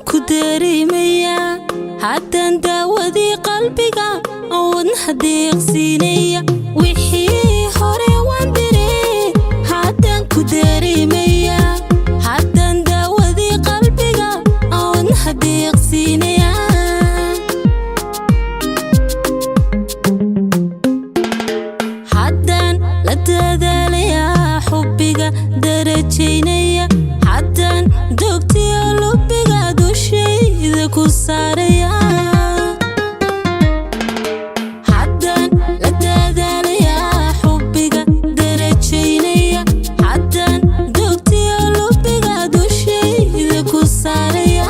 Ku dareemayaa haddaan daawadii qalbiga wadnaha deeqsiinaya. Wixii hore waan diree, haddaan ku dareemayaa haddaan daawadii qalbiga wadnaha deeqsiinaya. Haddaan la dadaalayaa xubbiga darajaynaya, haddaan dogtiyo lubiga dushayda ku saaraya. Haddaan la dadaalayaa xubbiga darajaynaya, haddaan dogtiyo lubiga dushayda ku saaraya.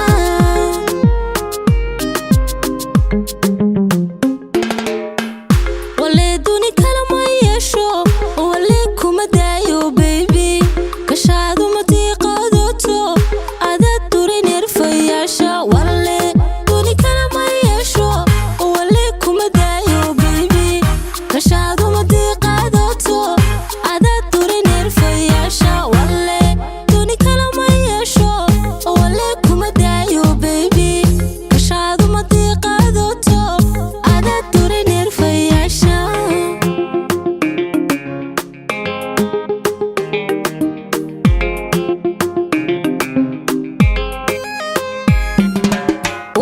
Walee duni kale ma yeesho, walee kuma daayo baby. Kashaadu ma diiqadoto, adaad durin irfayaasha. Walee duni kale ma yeesho, walee kuma daayo baby. Kashaadu ma diiqadoto, adaad durin irfayaasha. Walee duni kale ma yeesho, walee kuma daayo baby. Kashaadu ma diiqadoto, adaad durin irfayaasha.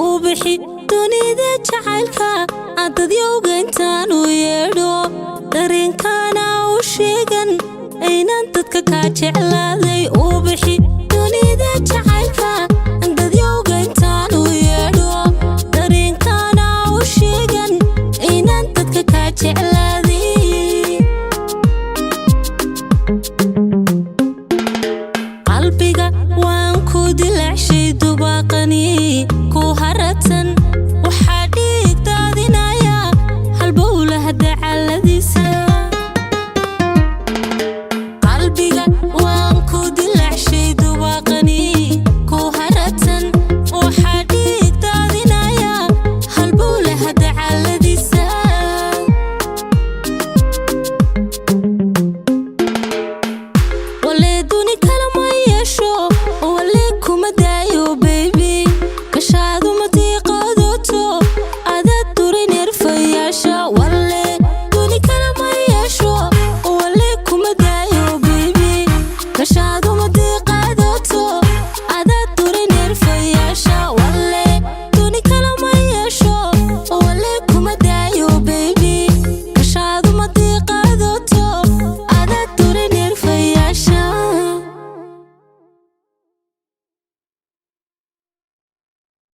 Uu bixi dunida jacaylka adadyowga intaan u yeedho, dareenkaana u sheegan aynaan dadka kaa jeclaaday.